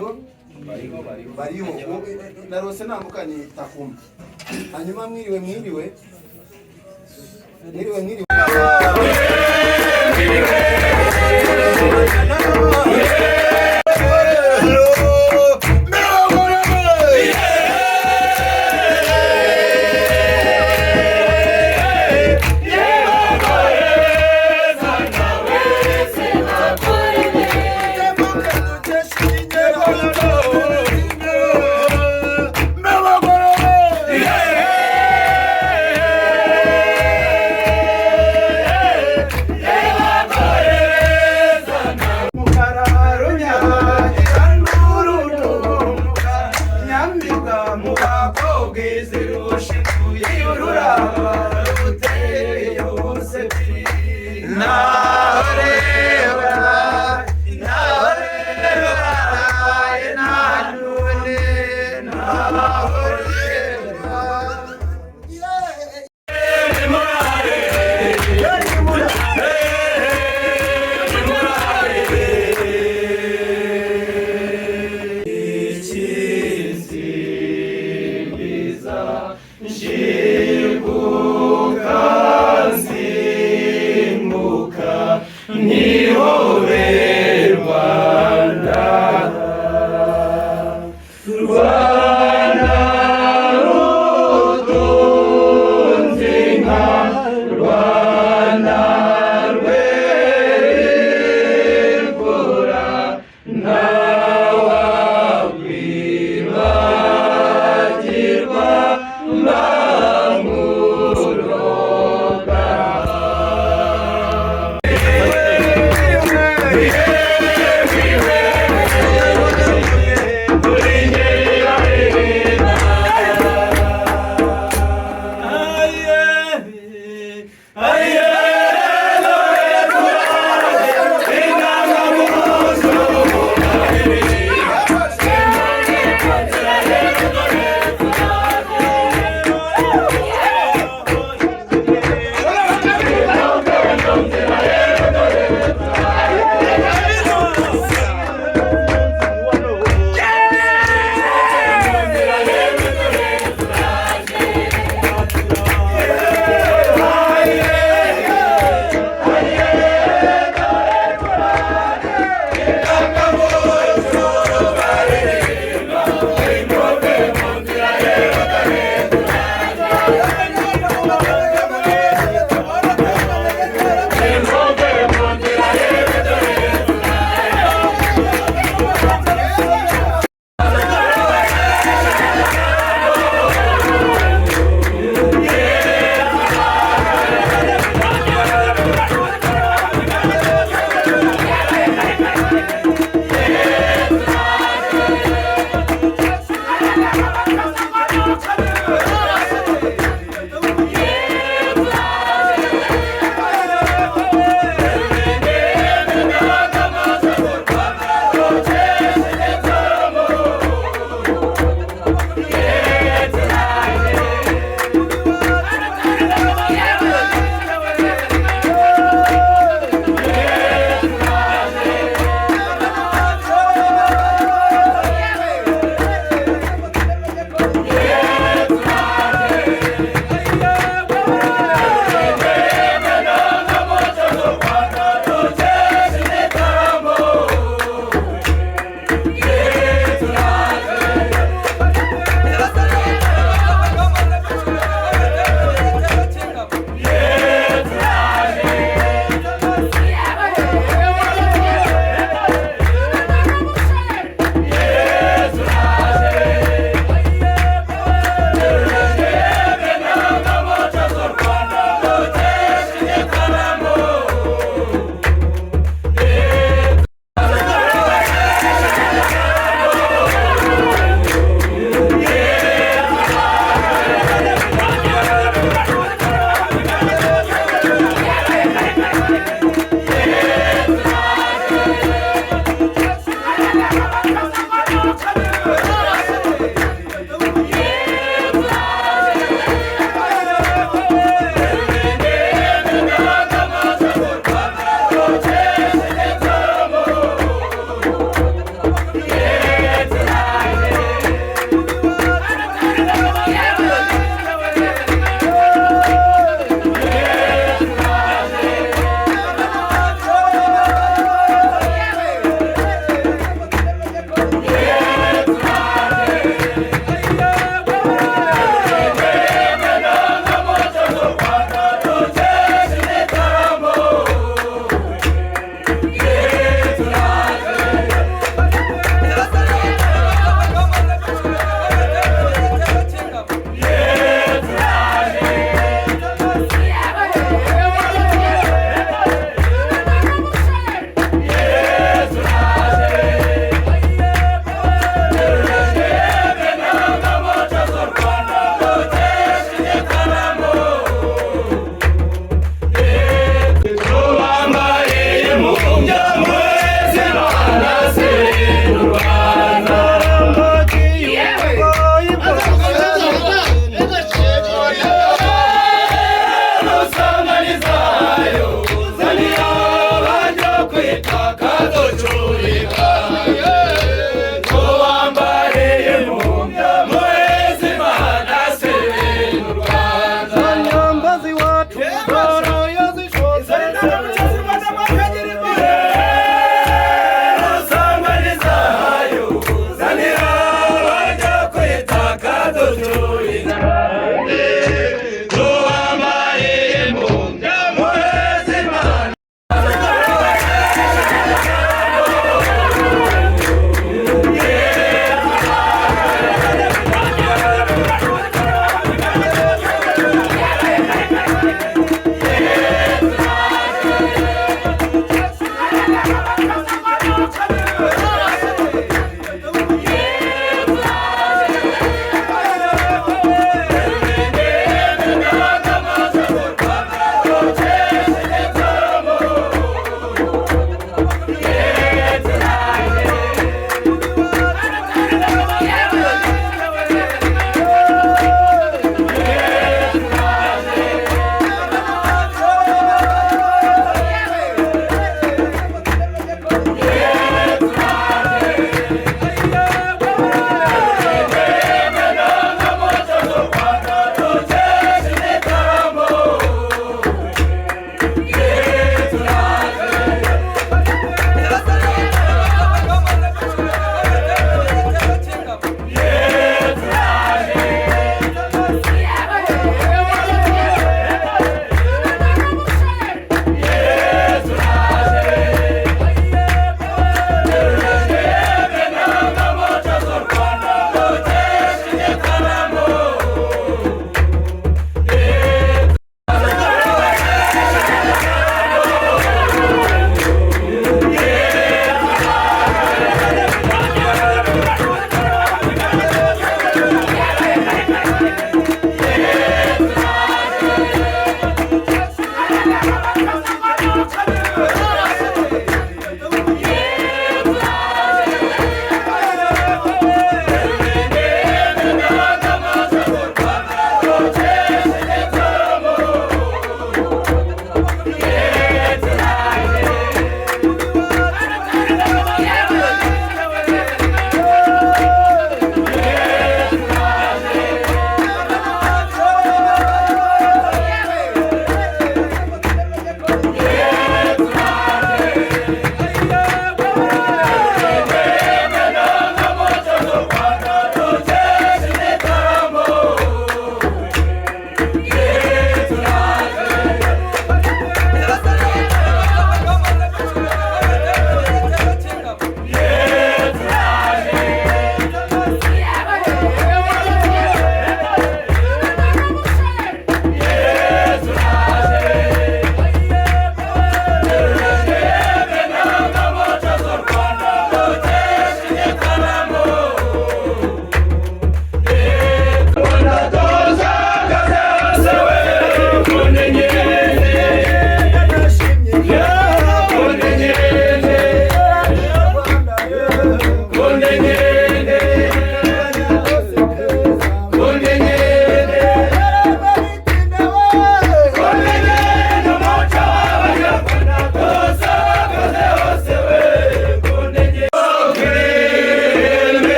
Yego, bariho. Narose nambuka ni Takuma. Hanyuma mwiriwe, mwiriwe, mwiriwe, mwiriwe.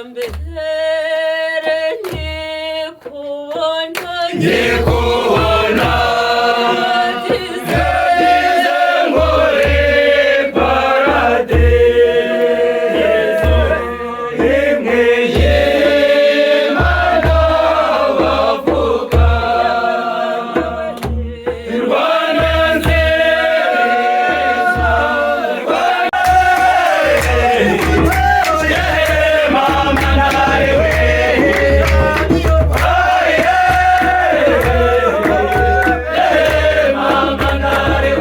Mbere nkikubona, Nkikubona, nagize muri paradizo imwe y'Imana bavuga. Rwanda nziza, Rwanda, mama nawe, mama nawe.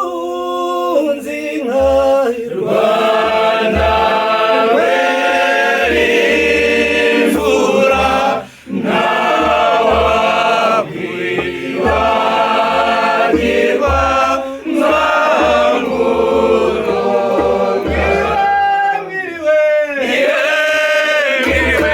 Rutunze inka Rwanda rwera imvura, ntawakwibagirwa nzanguruka. Mwiriwe. Mwiriwe.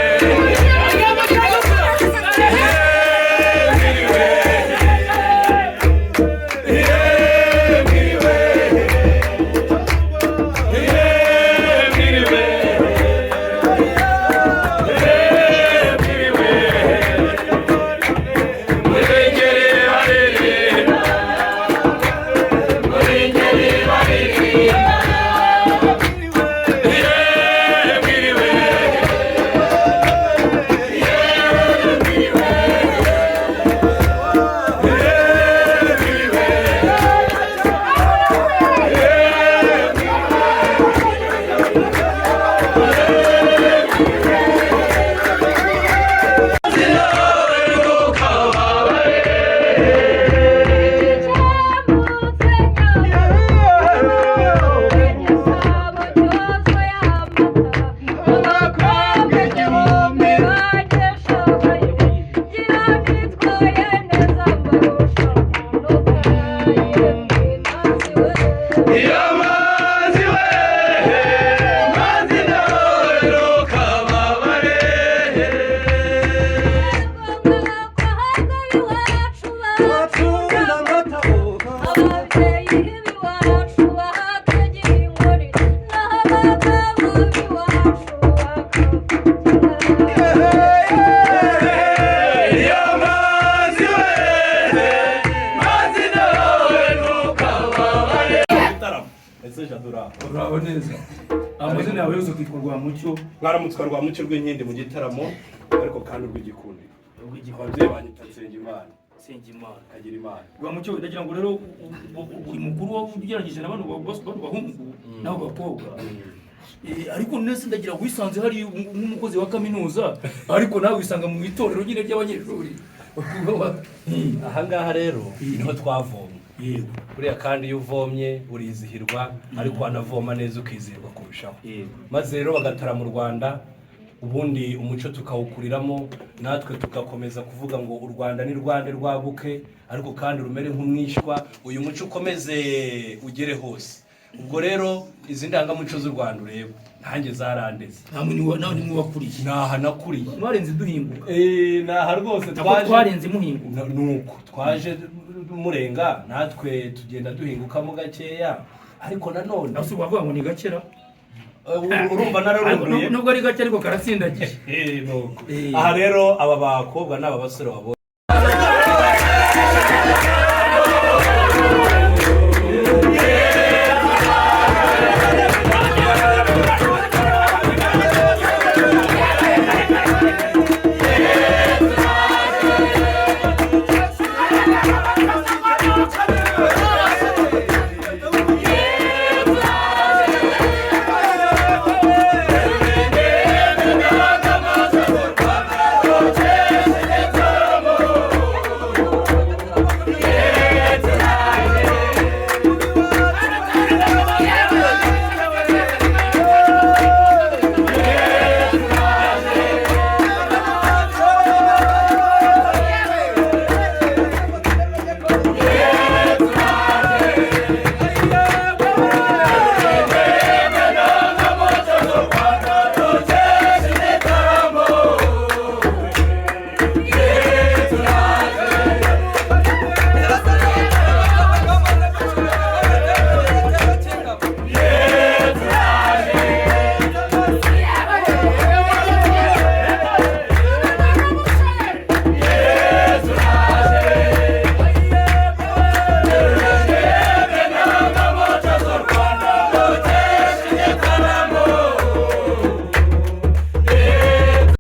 Amazi we, mazi nawe ntukababare. Ababyeyi b'iwacu bakagira inkoni, naho abagabo b'iwacu bakavugira. Amazi we, mazi nawe ntukababare. Ese Jadura? Uraho neza. Amazina yawe yose ukitwa Rwamucyo? Mwaramutswa Rwamucyo rw'inkindi mu gitaramo, ariko kandi urw'igikundiro. Ababyeyi banyita Nsengimana. Nsengimana. Kagira Imana. Rwamucyo, ndagira ngo rero uri mukuru wowe ugereranyije na bano bano bahungu n'abo bakobwa. Ariko nese ndagira ngo wisanze hari nk'umukozi wa kaminuza, ariko nawe wisanga mu itorero nyine ry'abanyeshuri. Ahangaha rero niho twavomye. Yego. Buriya kandi iyo uvomye urizihirwa, ariko wanavoma neza ukizihirwa kurushaho. Yego. Maze rero bagatara mu Rwanda, ubundi umuco tukawukuriramo, natwe tugakomeza kuvuga ngo u Rwanda ni Rwanda rwaguke, ariko kandi rumere nk'umwishywa, uyu muco ukomeze ugere hose. Ubwo rero izi ndangamuco z'u Rwanda ureba ntange zarandeze. Namwe ni nawe nimwe wakuriye. Naha nakuriye. Mwarenze duhinguka. Naha rwose. Ntabwo twarenze muhinguka. Nuko twaje murenga, natwe tugenda duhingukamo gakeya, ariko nanone Nawe wavuga ngo ni gakera. Urumva nararunduye. Nubwo ari gake ariko karatsindagiye. Nuko. Eh. Aha rero aba bakobwa n'aba basore wabonye